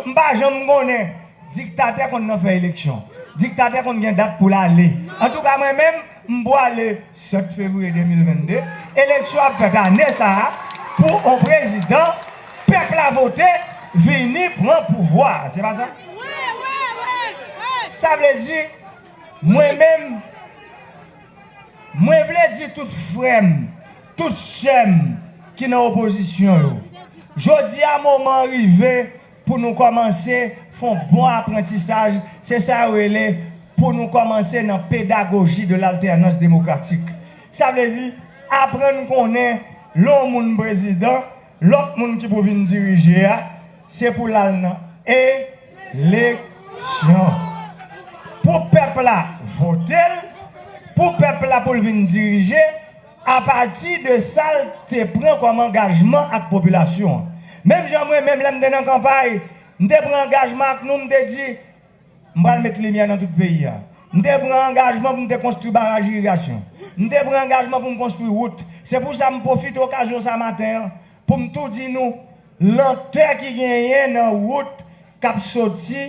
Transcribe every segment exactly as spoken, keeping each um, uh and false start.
M pa janm konnen. Diktatè konn nan fè eleksyon. Diktatè konn gen dat pou l ale. Antouka, mwen menm, m pwale sèt fevriye de mil vennde. Eleksyon ap fèt ane sa a pou yon prezidan pèp la vote vini pran pouvwa a. Se pa sa? Sa vle di, mwen menm, mwen vle di tout frè m, tout sè m ki nan opozisyon yo, jodi a moman an rive pou nou kòmanse fè yon bon aprantisaj, se sa yo rele pou nou kòmanse nan pédagogie de l'alternance démocratique. Sa vle di, aprann konnen lè yon moun prezidan, lòt moun ki pou vin dirije a, se pou l al nan eleksyon. Pou pèp la vote l, pou pèp la pou l vin dirije, apati de sa l te pran kòm angajman ak popilasyon an. Menm jan mwen menm, lè m te nan kanpay, m te pran angajman ak nou, m te di, m pral met limyè nan tout peyi a. M te pran angajman pou m te konstwi baraj irigasyon. M te pran angajman pou m konstwi wout. Se pou sa m pwofite okazyon sa maten an pou m tou di nou lantè ki genyen nan wout k ap soti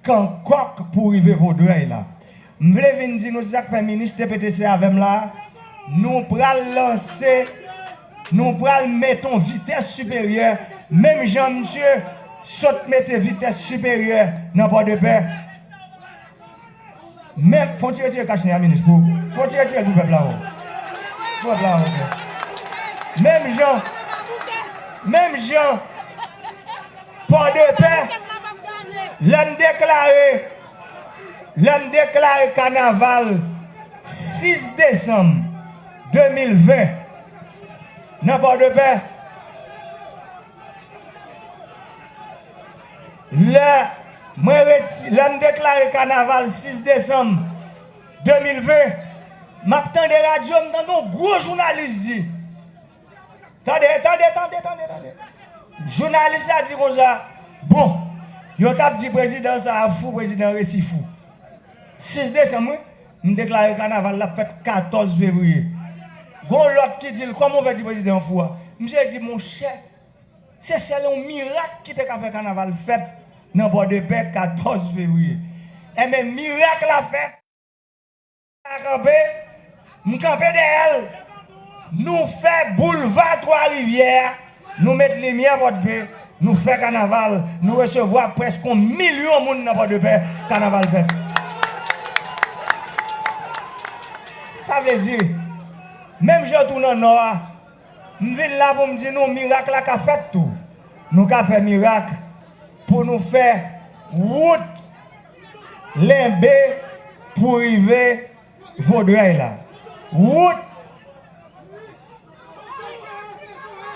Kan Kòk pou rive Vodrèy la. M vle vin di nou, se sa k fè minis te pete se avè m la. Nou pral lanse, nou pral mete yon vitès siperyè, menm jan misye sot mete vitès siperyè nan Pòdepè. Men, fò w ti retire kach nèg a, minis, pou, fò w ti retire l pou pèp la, o. Pou pèp la, o. Menm jan, menm jan, Pòdepè, lè m deklare, lè m deklare kanaval sis desanm de mil ven nan Pòdepè, lè mwen reti-, lè m deklare kanaval sis desanm de mil ven, m ap tande radyo, m tande yon gwo jounalis di, Tande, tande, tande, tande, tande. Jounalis la di konsa, bon, yo t ap di prezidan sa a fou, prezidan resi fou. Sis desanm, wi, m deklare kanaval la ap fèt katòz fevriye. Gon lòt ki di l, kòman w fè di prezidan an fou a? Misye di, monchè, se sèl yon mirak ki te ka fè kanaval fèt nan Pòdepè katòz fevriye. Enben, mirak la fèt. A kanpe, m kanpe dèyè l. Nou fè boulva Twa Rivyè a, nou met limyè Pòdpe, nou fè kanaval, nou resevwa prèske yon milyon moun nan Pòdepè, kanaval fèt. Sa vle di, menm jan tou nan Nò a, m vin la pou m di nou, mirak la ka fèt tou. Nou ka fè mirak pou nou fè wout Lenbe pou rive Vodrèy la. Wout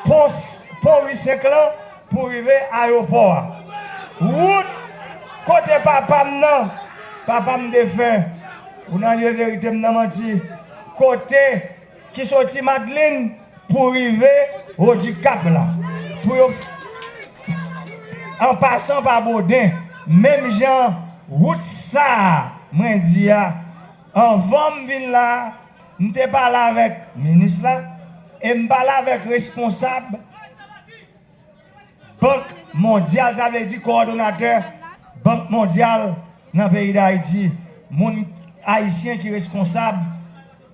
pon, pon Ri Senk lan pou rive ayewopò a. Wout kote papa m nan, papa m defen, ou nan lye verite m nan manti, kote ki soti Madlin pou rive Odikap la. Pou yo, an pasan pa Boden, menm jan wout sa a mwen di a, anvan m vin la, m te pale avèk minis la, e m pale avèk responsab Bank Mondyal, sa vle di kowòdonatè Bank Mondyal nan peyi Dayiti, moun ayisyen ki reskonsab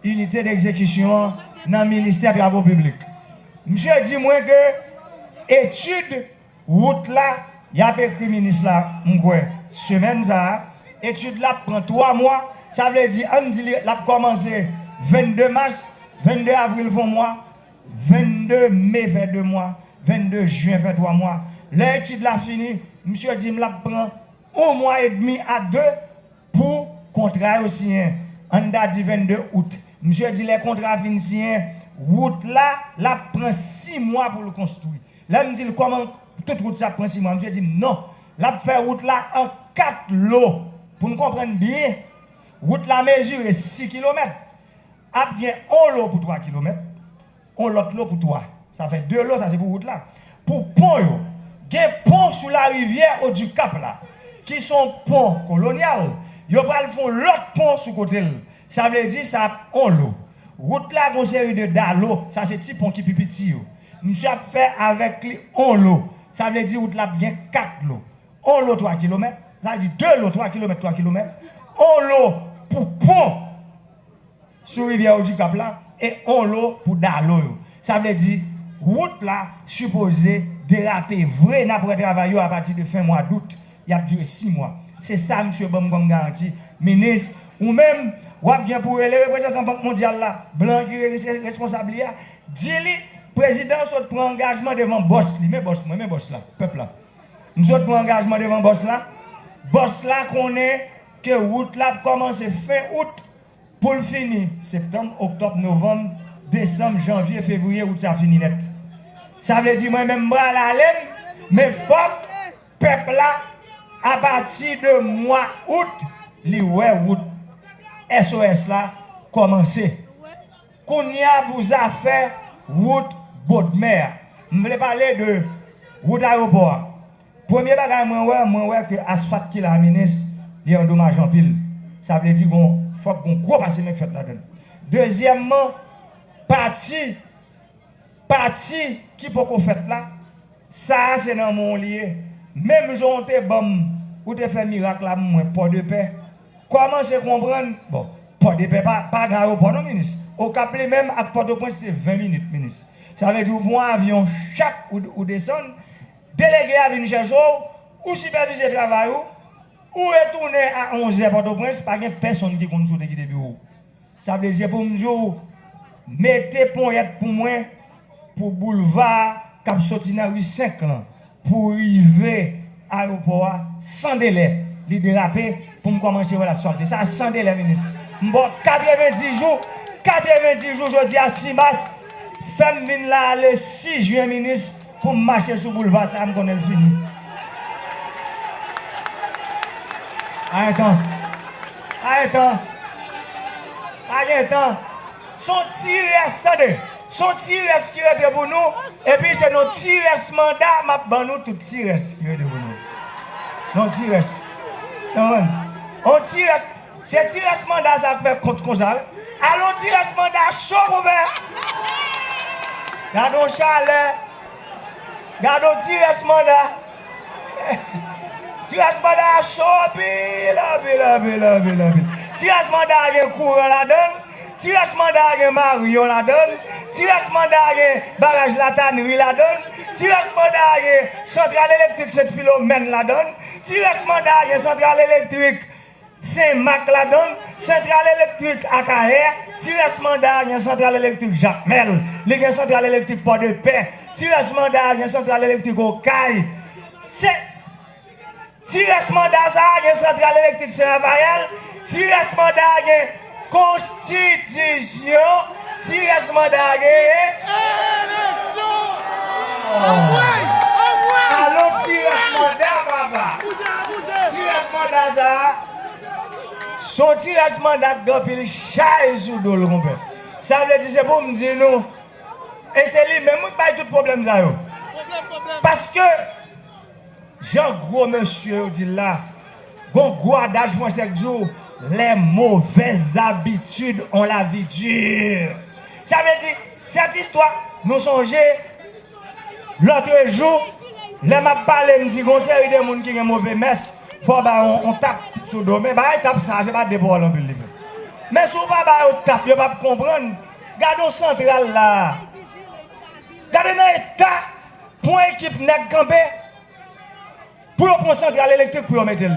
inite degzekisyon an nan ministè travo piblik. Misye di mwen ke etid wout la, y ap ekri minis la, m kwè, semèn sa a. Etid la ap pran twa mwa, sa vle di, ann di li, l ap kòmanse vennde mas, vennde avril fè yon mwa, vennde me fè de mwa, vennde jen fè twa mwa. Lè etid la fini, misye di m l ap pran yon mwa edmi a de pou kontra yo siyen, ann ta di vennde out. Misye di lè kontra fin siyen, wout la, l ap pran sis mwa pou l konstwi. Lè m di l kòman tout wout sa ap pran sis mwa, misye di m non, l ap fè wout la an kat lo. Pou n konprann byen, wout la mezire sis kilomèt. Ap gen yon lo pou twa kilomèt, yon lòt lo pou twa. Sa fè de lo, sa se pou wout la. Pou pon yo, gen pon sou larivyè Odikap la, ki se yon pon kolonyal, yo pral fè yon lòt pon sou kote l. Sa vle di sa ap yon lo. Wout la gen yon seri de dalo, sa se ti pon ki pi piti yo. Misye ap fè avèk li yon lo. Sa vle di wout la ap gen kat lo. On lo twa kilomèt, sa vle di de lo twa kilomèt, twa kilomèt, on lo pou pon sou rivyè Odikap la, e on lo pou dalo yo. Sa vle di, wout la sipoze derape vre, n ap wè travay yo apati de fen mwa dout, y ap dire sis mwa. Se sa misye ban m kòm garanti. Minis, ou menm, w ap gen pou rele reprezantan Bank Mondyal la, blan ki re- responsab li a, di li, prezidan sot pran angajman devan bòs li, men bòs mwen, men bòs la, pèp la. M sot pran angajman devan bòs la. Bòs la konnen ke wout la ap kòmanse fen out pou l fini septanm, oktòb, novanm, desanm, janvye, fevriye, wout sa fini nèt. Sa vle di mwen menm m pral ale m, men fòk pèp la, apati de mwa out, li wè wout S O S la kòmanse. Kounye a pou zafè wout Bodmè a. M vle pale de wout ayewopò a. Premye bagay mwen wè, mwen wè ke asfalt ki la a, minis, li andomaje anpil. Sa vle di gon, fòk gon gwo pase men k fèt ladan l. Dezyèmman, pati, pati ki poko fèt la, sa a se nan men w li ye. Menm jan w te ban m, ou te fè mirak la pou mwen, Pòdepè, kòmanse konprann, bon, Pòdepè pa, pa gen ayewopò non, minis. Okap li menm ak Pòtoprens se ven minit, minis. Sa vle di ou pran yon avyon, chak ou, ou desann, delege a vin chèche w, ou sipèvize travay ou, ou retounen a onzè Pòtoprens, pa gen pèsonn ki konn si w te kite biwo w. Sa vle di pou m di w, mete ponyèt pou mwen, pou boulva k ap soti nan ri senk lan, pou rive ayewopò a, san delè, li derape, pou m kòmanse wè l asfalte. Sa a san delè, minis. M ba w katrevenndis jou, katrevenndis jou, jodi a sis mas, fè m vin la a le sis jen, minis, pou m mache sou boulva sa a, m konnen l fini. Pa gen tan. Pa gen tan. Pa gen tan. Se yon ti rès, tande. Se yon ti rès ki rete pou nou. Epi se nan ti rès manda m ap ban nou tout ti rès ki rete pou nou. Nan ti rès. Sa konprann? On ti rès. Se ti rès manda sa k fè kont konsa, wi. Alon ti rès manda cho pou fè. Gade yon chalè. Gade yon ti rès manda. Ti rès manda a cho anpil, anpil, anpil, anpil, anpil. Ti rès manda a gen kouran ladan l. Ti rès manda a gen Marion ladan l. Ti rès manda a gen baraj Latanri ladan l. Ti rès manda a gen santral elektrik Sent Filomèn ladan l. Ti rès manda a gen santral elektrik Senmak ladan l, santral elektrik Akayè, ti rès manda a gen santral elektrik Jakmèl, li gen santral elektrik Pòdepè, ti rès manda a gen santral elektrik Okay. Se, ti rès manda sa a gen santral elektrik Sen Rafayèl, ti rès manda a gen konstitisyon, ti rès manda a gen eleksyon. Anmwey! Anmwey! Alon ti rès manda, papa! Ti rès manda sa a, se yon ti rès manda k gen anpil chay sou do l, konpè. Sa vle di, se pou m di nou, e se li menm wi k bay tout pwoblèm sa yo. Paske, jan gwo mesye yo di l la, gon gwo adaj fransè k di w, les mauvaises habitudes ont la vie dure. Sa vle di, sèt istwa, nou sonje, Lòtrejou, lè m ap pale, m di gon seri de moun ki gen move mès, fò w ba yo yon, yon tap sou do. Men bagay tap sa a, se pa de pawòl anpil li fè. Men si w pa ba yo tap, yo p ap konprann. Gade yon santral la a. Gade nan eta pou yon ekip nèg kanpe pou yo pran santral elektrik pou yo mete l.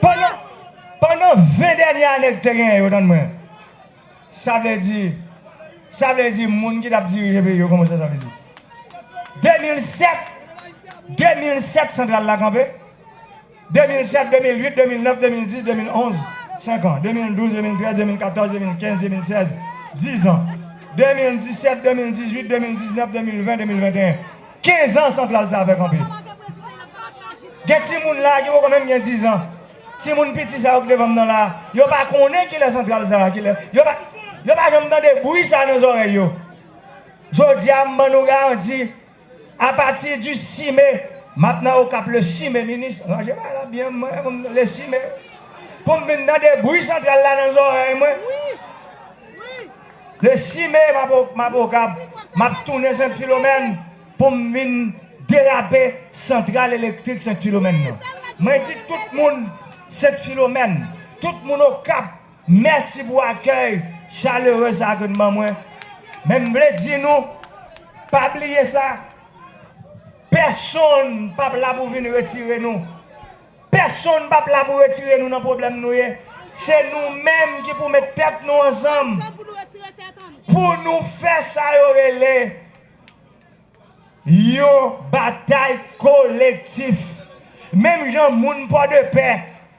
Pandan, pandan ven dènye ane k te genyen yo, tann mwen. Sa vle di, sa vle di moun ki t ap dirije peyi yo, kòman sa, sa vle di? De mil sèt, de mil sèt santral la kanpe. De mil sèt, de mil uit, de mil nèf, de mil dis, de mil onz, senk an. De mil douz, de mil trèz, de mil katòz, de mil kenz, de mil sèz, dis an. De mil disèt, de mil dizuit, de mil diznèf, de mil ven, de mil venteyen. Kenz an santral sa a fè kanpe. Gen timoun la ki poko menm gen diz an. Timoun piti sa yo k devan m nan la, yo pa konnen kilè santral sa a, kilè. Yo pa, yo pa janm tande bri sa a nan zòrèy yo. Jodi a, m ban nou garanti, apati di sis me, m ap nan Okap le sis me, minis, ranje bagay la byen, mwen, mwen, le sis me, pou m vin tande bri santral la nan zòrèy mwen. Le sis me, m ap, m ap Okap, m ap tounen Sent Filomèn pou m vin derape santral elektrik Sent Filomèn nan. Mwen di tout moun Sent Filomèn, tout moun Okap, mèsi pou akèy chalere sa ke n ban mwen. Men m vle di nou, pa bliye sa, pèsonn p ap la pou vin retire nou. Pèsonn p ap la pou retire nou nan pwoblèm nou ye. Se nou menm ki pou met tèt nou ansanm pou nou fè sa yo rele yon batay kolektif. Menm jan moun Pòdepè,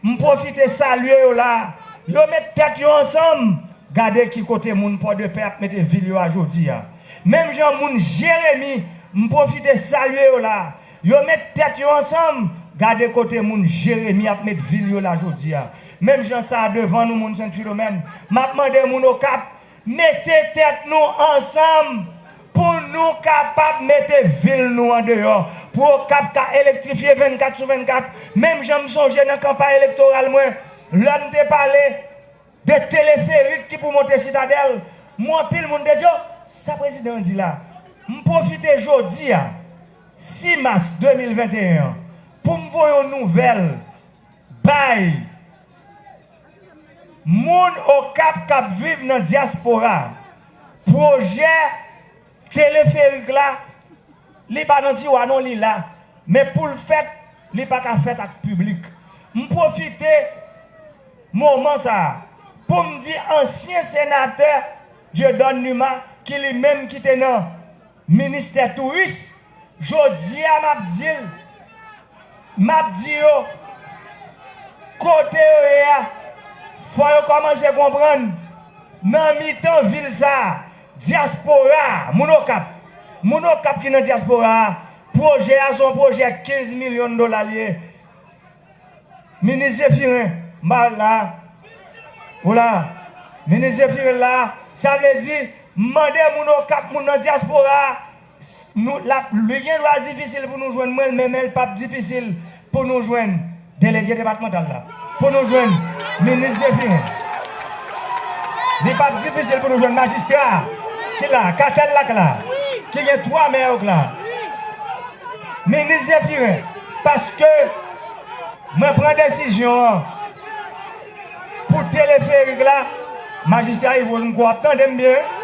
m pwofite salye yo la. Yo met tèt yo ansanm. Gade ki kote moun Pòdepè ap mete vil yo a jodi a. Menm jan moun Jeremi, m pwofite salye yo la. Yo met tèt yo ansanm. Gade kote moun Jeremi ap met vil yo la jodi a. Menm jan sa a devan nou, moun Sent Filomèn. M ap mande moun Okap, mete tèt nou ansanm pou nou kapab mete vil nou andeyò, pou Okap ka elektrifye vennkat sou vennkat. Menm jan m sonje nan kanpay elektoral mwen, lè m te pale de teleferik ki pou monte Sitadèl, mwen anpil moun te di, "O, sa prezidan an di la?" M pwofite jodi a, sis mas de mil venteyen an, pou m voye yon nouvèl bay moun Okap k ap viv nan dyaspora. Pwojè teleferik la, li pa nan tiwa non, li la. Men pou l fèt, li pa ka fèt ak piblik. M pwofite moman sa a pou m di ansyen senatè Dieudonne Numa, ki li menm ki te nan ministè touris, jodi a m ap di l, m ap di yo, kote yo ye a, fò yo kòmanse konprann, nan mitan vil sa a, dyaspora a, moun Okap, moun Okap ki nan dyaspora a, pwojè a se yon pwojè kenz milyon dola l ye. Minis Zephirin, m pa wè l la. Ou la. Minis Zephirin la. Sa vle di, m mande moun Okap, moun nan dyaspora a, s- nou, l ap, li gen dwa difisil pou nou jwenn mwen, men, men l p ap difisil pou nou jwenn delege depatmantal la. Pou nou jwenn minis Zephirin. Li p ap difisil pou nou jwenn majistra a ki la, Katèl la k la, ki gen twa mè yo k la. Minis Zephirin, paske mwen pran desizyon an pou teleferik la, majistra Yves Rose, m kwè w ap tande m byen.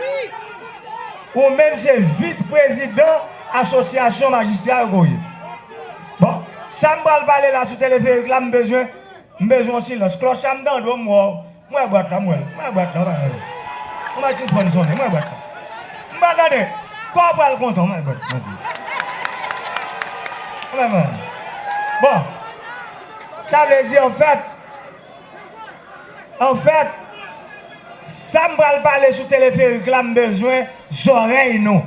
Ou menm se vis prezidan asosyasyon majistra yo ke w ye. Bon, sa m pral pale la sou teleferik la, m bezwen, m bezwen yon silans. Klòch la m tande w, m wè w. M wè bwat la, m wè l. M wè bwat la, w pa wè l. Ou mèt sispann sonnen, m wè bwat la. M pa tande. Kò w pral kontan, m wè bwat la. Ou mèt wè. Bon. Sa vle di, anfèt, anfèt, sa m pral pale sou teleferik la, m bezwen zòrèy nou.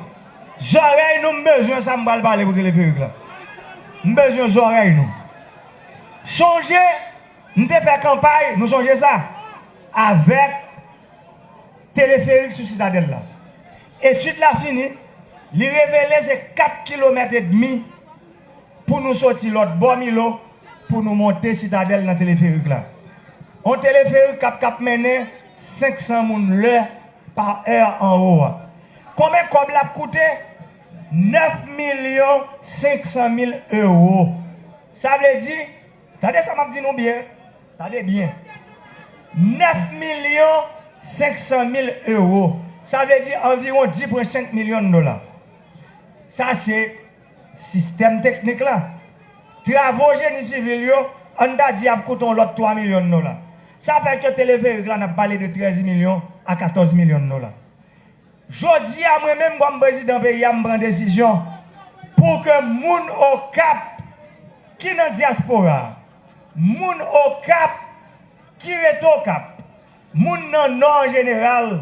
Zòrèy nou, m bezwen sa m pral pale pou teleferik la. M bezwen zòrèy nou. Sonje, m te fè kanpay, nou sonje sa, avèk teleferik sou Sitadèl la. Etid la fini, li revele se kat kilomèt edmi pou nou soti lòt bò Milo, pou nou monte Sitadèl nan teleferik la. On teleferik k ap, k ap mennen senk san moun lè pa è anwo a. Konbyen kòb l ap koute? Nèf milyon senk san mil ewo. Sa vle di, tande sa m ap di nou byen, tande byen. Nèf milyon senk san mil ewo. Sa vle di anviwon dis pwen senk milyon dola. Sa se sistèm teknik la. Travo jeni sivil yo, ann ta di ap koute yon lòt twa milyon dola. Sa fè ke teleferik la, n ap pale de trèz milyon a katòz milyon dola. Jodi a, mwen menm kòm prezidan peyi a, m pran desizyon pou ke moun Okap ki nan dyaspora a, moun Okap ki rete Okap, moun nan Nò an jeneral,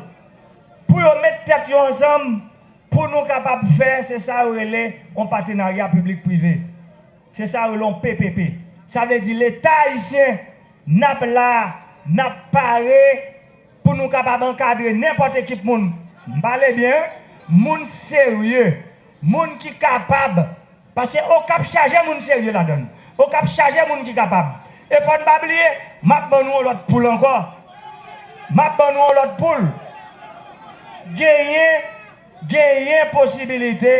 pou yo met tèt yo ansanm, pou nou kapab fè, se sa yo rele yon patenarya piblik prive. Se sa yo rele yon P P P. Sa vle di Leta ayisyen, n ap la, n ap pare pou nou kapab ankadre nenpòt ekip moun. M pale byen, moun serye, moun ki kapab. Paske Okap chaje moun serye ladan l. Okap chaje moun ki kapab. E fò n pa bliye, m ap ban nou yon lòt poul ankò. M ap ban nou yon lòt poul. Genyen, genyen posibilite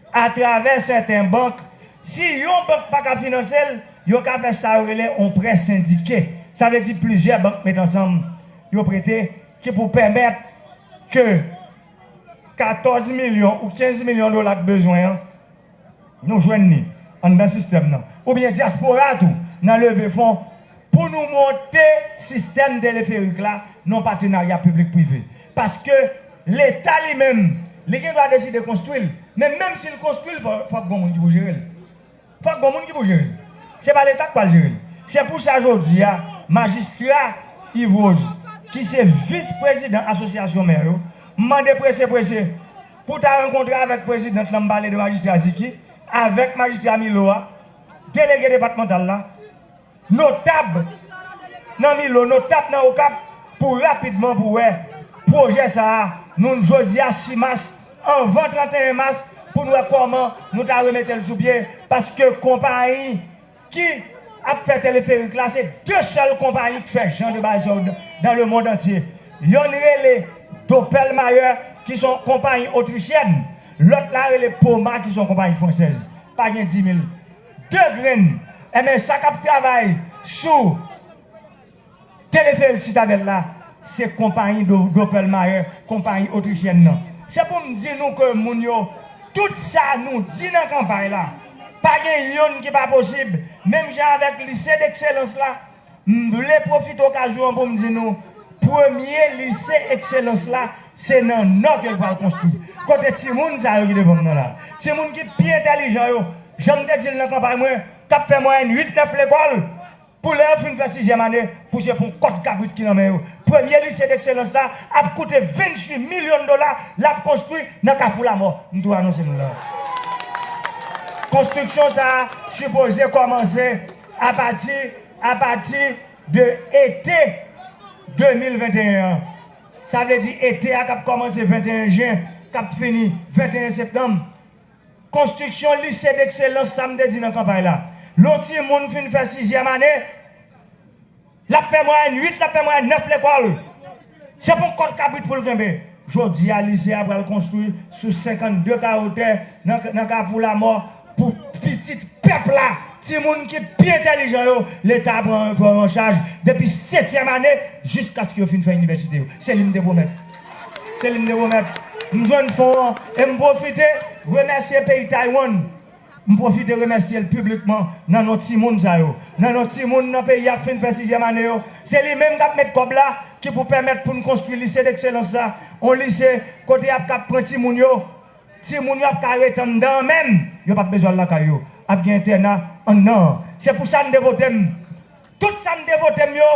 atravè sèten bank Si yon bank pa ka finanse l, yo ka fè sa yo rele yon prè sendike. Sa vle di plizyè bank met ansanm, yo prete, ki pou pèmèt ke katòz milyon ou kenz milyon dola k bezwen an, nou jwenn li anndan sistèm nan. Oubyen dyaspora tou, nan leve fon pou nou monte sistèm teleferik la nan patenarya piblik prive. Paske Leta li menm, li gen dwa deside konstwi l, men menm si l konstwi l, fò, fòk gon moun ki pou jere l. Fòk gon moun ki pou jere l. Se pa Leta k pral jere l. Se pou sa jodi a, majistra Yves Rose, ki se vis prezidan asosyasyon mè yo, m mande prese prese pou ta rankontre avèk prezidan lan, m pale de majistra Ziki, avèk majistra Milo a, delege depatmantal la, notab nan Milo, notab nan Okap, pou rapidman pou wè pwojè sa a, nou jodi a sis mas, anvan trannteyen mas, pou n wè kòman nou ta remete l sou pye, paske konpayi ki ap fè teleferik la, se de sèl konpayi k fè jan de bagay sa yo dan, dan le mond antye. Yonn rele Doppelmayr, ki se yon konpayi otrisyèn, lòt la rele Poma, ki se yon konpayi fransèz. Pa gen di mil. De grenn. Enben, sa k ap travay sou teleferik Sitadèl la, se konpayi Do-, Doppelmayr, konpayi otrisyèn nan. Se pou m di nou ke moun yo, tout sa nou di nan kanpay la, pa gen yonn ki pa posib. Menm jan avèk lise dekselans la, m vle pwofite okazyon an pou m di nou, premye lise ekselans la, se nan Nò ke l pral konstwi. Kote timoun sa yo ki devan m nan la? Timoun ki pi entèlijan yo, jan m te di l nan kanpay mwen, k ap fè mwayèn uit nèf lekòl, pou lè yo fin fè sizyèm ane, pou se pou kòd kabrit ki nan men yo. Premye lise dekselans la ap koute venntuit milyon dola, l ap konstwi nan Kafou Lamò. M tou anonse nou la. Konstriksyon sa a sipoze kòmanse apati, apati de ete de mil venteyen an. Sa vle di ete a k ap kòmanse venteyen jen, k ap fini venteyen septanm. Konstriksyon lise dekselans, sa m te di nan kanpay la. Lè yon timoun fin fè sizyèm ane, l ap fè mwayèn uit, l ap fè mwayèn nèf lekòl. Se pou kòd kabrit pou l kenbe. Jodi a, lise a pral konstwi sou senkannde kawo tè nan, nan Kafou Lamò pou pitit pèp la. Timoun ki pi entèlijan yo, Leta pran, pran yo an chaj depi setyèm ane jiskaske yo fin fè inivèsite yo. Se li m te pwomèt. Se li m te pwomèt. M jwenn fon an e m pwofite remèsye peyi Taiwan. M pwofite remèsye l piblikman nan non timoun sa yo. Nan non timoun nan peyi a k fin fè sizyèm ane yo. Se li menm k ap met kòb la ki pou pèmèt pou n konstwi lise dekselans la. Yon lise kote y ap ka pran timoun yo. Timoun yo ap ka ret anndan an menm. Yo p ap bezwen al lakay yo. Ap gen entèna anndan an. Se pou sa n te vote m. Tout sa n te vote m yo,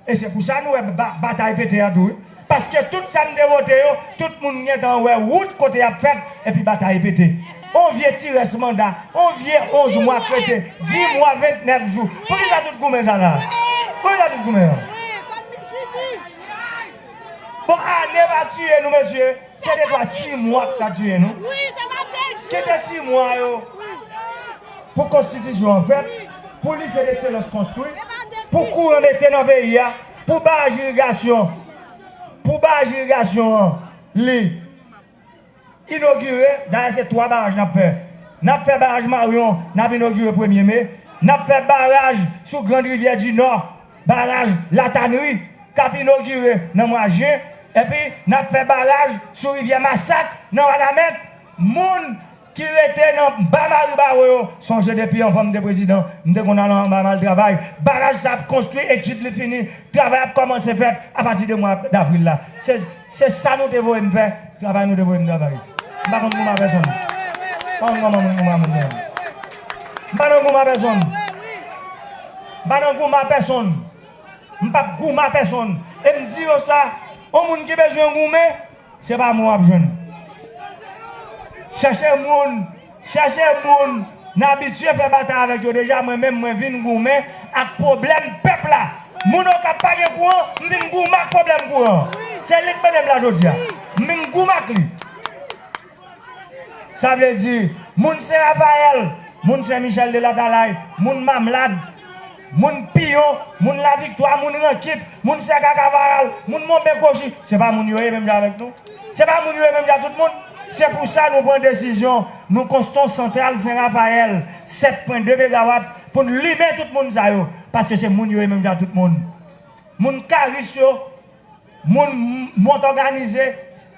e se pou sa nou wè ba-, batay pete a tou, wi. Paske tout sa n te vote yo, tout moun gentan wè wout kote y ap fèt, epi batay pete. On vye ti rès manda, on vye onz mwa k rete, dis mwa, vennèf jou. Poukisa tout goumen sa la? Poukisa tout goumen an? Bon, ane pa tiye nou, mesye. Se de twa ti mwa k ka tiye nou. Kite ti mwa yo pou konstitisyon an fèt, pou lise dekselans konstwi, pou kouran mete nan peyi a, pou baraj irigasyon, pou baraj irigasyon an, li inogire. Dayè, se twa baraj n ap fè. N ap fè baraj Maryon, n ap inogire premye me. N ap fè baraj sou Grand Rivière du Nord, baraj Latanri, k ap inogire nan mwa jen. Epi, n ap fè baraj sou rivyè Masak, nan Wanament. Moun ki rete nan ba Maribawo yo, sonje depi anvan m te prezidan, m te konn al anba m al travay. Baraj sa ap konstwi, etid li fini, travay ap kòmanse fèt apati de mwa davril la. Se, se sa nou te voye m fè, travay nou te voye m travay. M pa konn goumen a pèsonn. M pa konn kòman moun goumen a moun menm. M pa nan goumen a pèsonn. M pa nan goumen a pèsonn. M p ap goumen a pèsonn. E m di yo sa, yon moun ki bezwen goumen, se pa mwen w ap jwenn. Chèche moun, chèche moun n abitye fè batay avèk yo deja. Mwen menm, mwen vin goumen ak pwoblèm pèp la. Moun Okap pa gen kouran, m vin goumen ak pwoblèm kouran. Se li k mennen m la jodi a. M vin goumen ak li. Sa vle di, moun Sen Rafayèl, moun Sen Michèl de Latalay, moun Mamlad, moun Piyon, moun Laviktwa, moun Rankit, moun Sèka Kavaral, moun Monben Kochi, se pa moun yo ye menm jan avèk nou? Se pa moun yo ye menm jan tout moun? Se pou sa nou pran desizyon, nou konstwi yon santral Sen Rafayèl, sèt pwen de megawat, pou n limen tout moun sa yo, paske se moun yo ye menm jan tout moun. Moun Karis yo, moun Mòtòganize,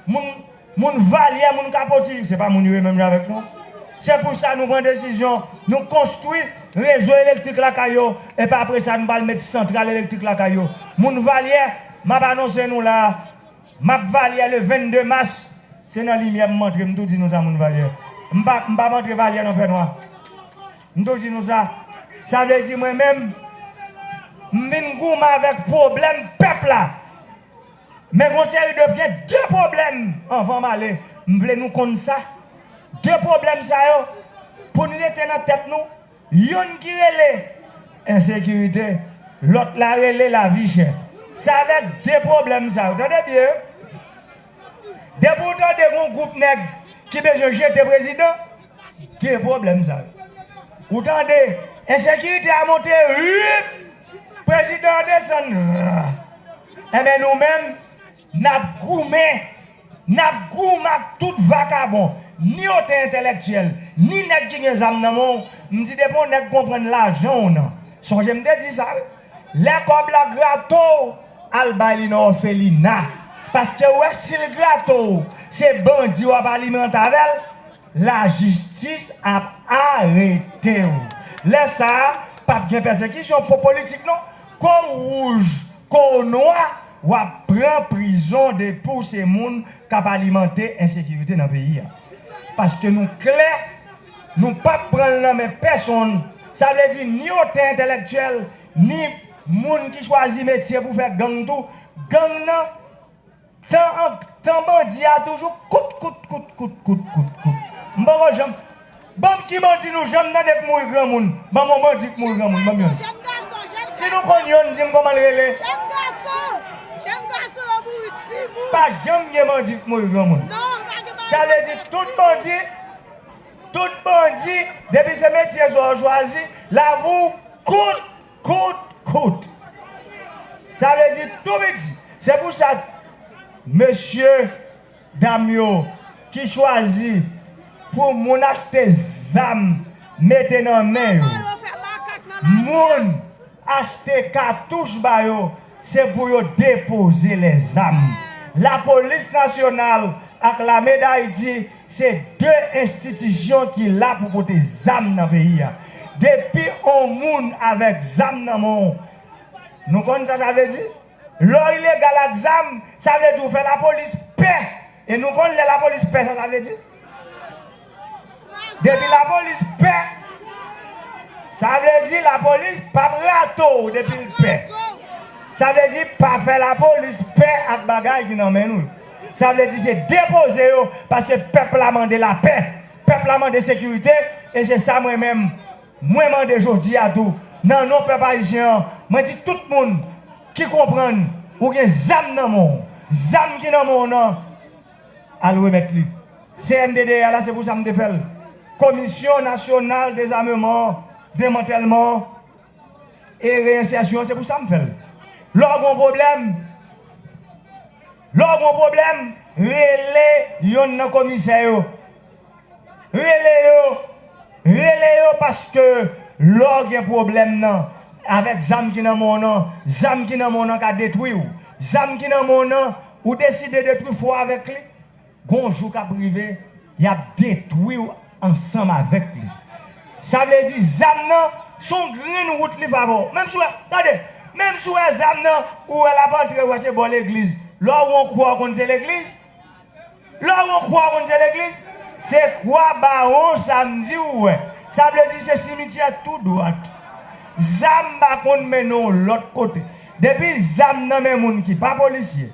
moun, moun Valyè, moun Kapoti, se pa moun yo ye menm jan avèk nou. Se pou sa nou pran desizyon, nou konstwi rezo elektrik lakay yo, epi apre sa, nou pral met santral elektrik lakay yo. Moun Valyè, m ap anonse nou la, m ap Valyè le vennde mas, se nan limyè m antre, m tou di nou sa, moun Valyè. M pa, m p ap antre Valyè nan fènwa. M tou di nou sa. Sa vle di mwen menm, m vin goumen avèk pwoblèm pèp la. Men gon seri de, gen de pwoblèm, anvan m ale, m vle nou konn sa. De pwoblèm sa yo, pou n rete nan tèt nou, youn ki rele ensekirite, lòt la rele lavi chè. Se avèk de pwoblèm sa yo, tande byen, depi w tande gon gwoup nèg ki bezwen jete prezidan, de pwoblèm sa yo. Ou tande, ensekirite a monte, wip, prezidan an desann, ra. Enben nou menm, n ap goumen, n ap goumen ak tout vakabon, ni otan entèlektyèl, ni nèg ki gen zam nan men w. M di depi yon nèg konprann lajan w nan. Sonje m te di sa wi. Lè kòb la grate w, al bay li nan òfelina. Paske w wè si l grate w, se bandi w ap alimante avè l, lajistis ap arete w. Lè sa a, p ap gen pèsekisyon pou politik non. Ko w wouj, ko w nwa, w ap pran prizon depi w se moun k ap alimante ensekirite nan peyi a. Paske nou klè, nou p ap pran l nan men pèsonn. Sa vle di ni otan entèlektyèl, ni moun ki chwazi metye pou fè gang tou. Gang nan, tan an, tan bandi a toujou kout, kout, kout, kout, kout, kout, kout. M poko janm, ban m ki bandi nou janm tande k mouri granmoun. Ban m yon bandi k mouri granmoun, ban m youn. Si nou konn youn, di m kòman l rele. Jèn gason, jèn gason yo mouri timoun. Pa janm gen bandi k mouri granmoun. Non, pa gen bandi. Sa vle di tout bandi, tout bandi, depi se metye sa w chwazi, lavi w kout, kout, kout. Sa vle di tou piti. Se pou sa, mesye, dam yo ki chwazi pou moun achte zam mete nan men yo, moun achte katouch ba yo, se pou yo depoze lèzam. Lapolis nasyonal ak Lame d Ayiti se de enstitisyon ki la pou pote zam nan peyi a. Depi on moun avèk zam nan men w, nou konn sa sa vle di? Lè w ilegal ak zam, sa vle di w fè lapolis pè. E nou konn lè lapolis pè, sa sa vle di? Depi lapolis pè, sa vle di lapolis p ap rate w depi l pè. Sa vle di pa fè lapolis pè ak bagay ki nan men nou. Sa vle di se depoze yo, paske pèp la mande lapè. Pèp la mande sekirite, e se sa mwen menm, mwen mande jodi a tou, nan non pèp ayisyen an, mwen di tout moun ki konprann ou gen zam nan men w, zam ki nan men w nan, al remèt li. C N D D A la, se pou sa m te fè l. Komisyon Nasyonal Dezameman, Demantèlman e Reyensèsyon, se pou sa m fè l. Lè w gen yon pwoblèm, lè w gen yon pwoblèm, rele yonn nan komisè yo. Rele yo, rele yo paske lè w gen pwoblèm nan, avèk zam ki nan men w nan, zam ki nan men w nan ka detwi w. Zam ki nan men w nan, ou deside detwi fò avèk li, gon jou k ap rive, y ap detwi w ansanm avèk li. Sa vle di zam nan, se yon grenn wout li fè avè w. Menm si w wè, tande, menm si w wè zam nan, ou wè l ap antre, w wè se bò legliz. Lè w wè yon kwa, w konn se legliz. Lè w wè yon kwa, w konn se legliz. Se kwa Bawon Samdi ou wè. Sa vle di se simityè tou dwat. Zam pa konn mennen w lòt kote. Depi zam nan men moun ki pa polisye,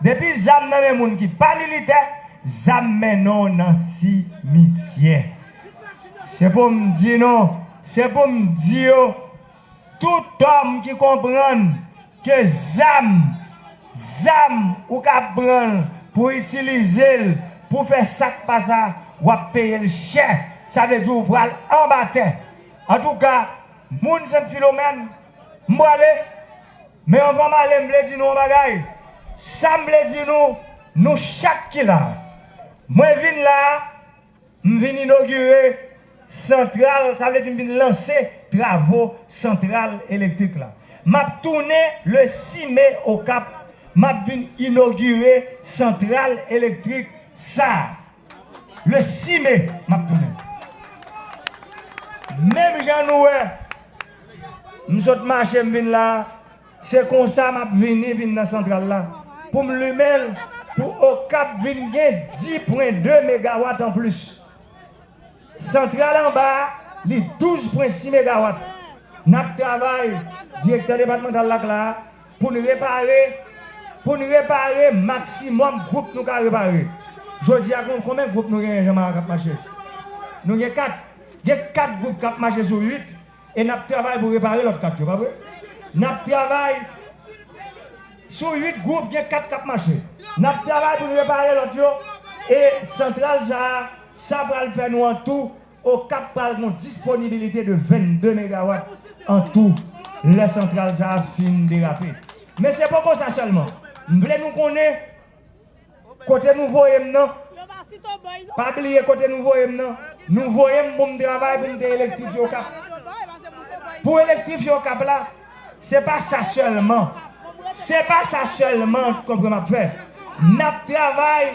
depi zam nan men moun ki pa militè, zam mennen w nan simityè. Se pou m di nou, se pou m di yo, tout òm ki konprann ke zam, zam ou ka pran l pou itilize l pou fè sa k pa sa, w ap peye l chè. Sa vle di w pral anba tè. Antouka, moun Sent Filomèn, m prale, men anvan m ale, m vle di nou yon bagay. Sa m vle di nou, nou chak ki la, Mwen vin la, m vin inogire santral, sa vle di m vin lanse travo santral elektrik la. M ap tounen le sis me Okap, m ap vin inogire santral elektrik sa a. Le sis me, m ap tounen. Menm jan nou wè, m sot mache, m vin la, se konsa m ap vini, vin nan santral la, pou m limen l, pou Okap vin gen dis pwen de megawat anplis. Santral anba a, li douz pwen sis megawat. N ap travay, direktè depatmantal la k la a, pou n repare, pou n repare maksimòm gwoup nou ka repare. Jodi a, kon- konbyen gwoup nou genyen, Jean Marie, k ap mache? Nou gen kat. Gen kat gwoup k ap mache sou uit, e n ap travay pou repare lòt kat yo, pa vre? N ap travay sou uit gwoup, gen kat k ap mache. N ap travay pou n repare lòt yo, e santral sa a, sa pral fè nou an tou, Okap pral gen yon disponibilite de vennde megawat an tou, lè santral sa a fin derape. Men se poko sa sèlman. M vle nou konnen kote nou voye m nan. Pa bliye kote nou voye m nan. Nou voye m pou m travay pou m te elektrifye Okap. Pou elektrifye Okap la, se pa sa sèlman. Se pa sa sèlman, konprann m ap fè. N ap travay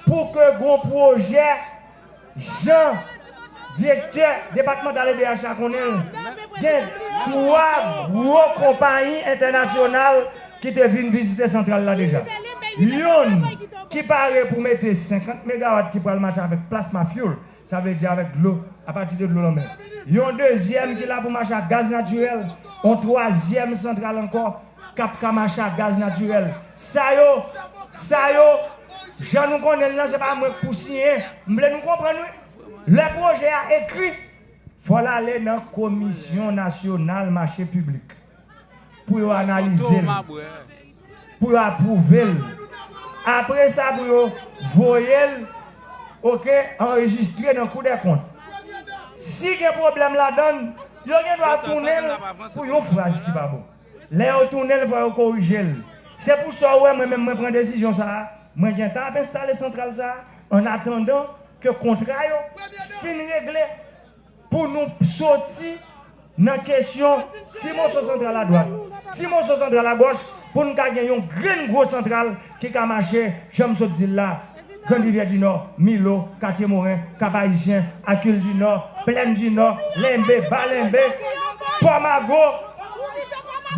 pou ke gon pwojè, jan direktè depatmantal E D H la konnen l, gen twa gwo konpayi entènasyonal ki te vin vizite santral la deja. Youn ki pare pou mete senkant megawat ki pral mache avèk plasma fuel, sa vle di avèk dlo, apati de dlo lanmè. Yon dezyèm ki la pou mache ak gaz natirèl, yon twazyèm santral ankò k ap ka mache ak gaz natirèl. Sa yo, sa yo, jan nou konnen l lan, se pa mwen k pou siyen. M vle nou konprann, wi. Lè pwojè a ekri, fò l ale nan Komisyon Nasyonal Mache Piblik pou yo analize l, pou yo apwouve l. Apre sa, pou yo voye l, oke, anrejistre nan Kou dè Kont. Si gen pwoblèm ladan l, yo gen dwa tounen l pou yon fraz ki pa bon. Lè yo tounen l, fò yo korije l. Se pou sa w wè mwen menm mwen pran desizyon sa a. Mwen gentan ap enstale santral sa a, an atandan ke kontra yo fin regle, pou nou soti nan kesyon ti moso santral adwat, ti moso santral agòch, pou n ka gen yon grenn gwo santral ki ka mache, jan m sot di l la, Grann Rivyè di Nò, Milo, Katye Moren, Kap Ayisyen, Akil di Nò, Plèn di Nò, Lenbe, Ba Lenbe, Pò Mago.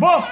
Bon,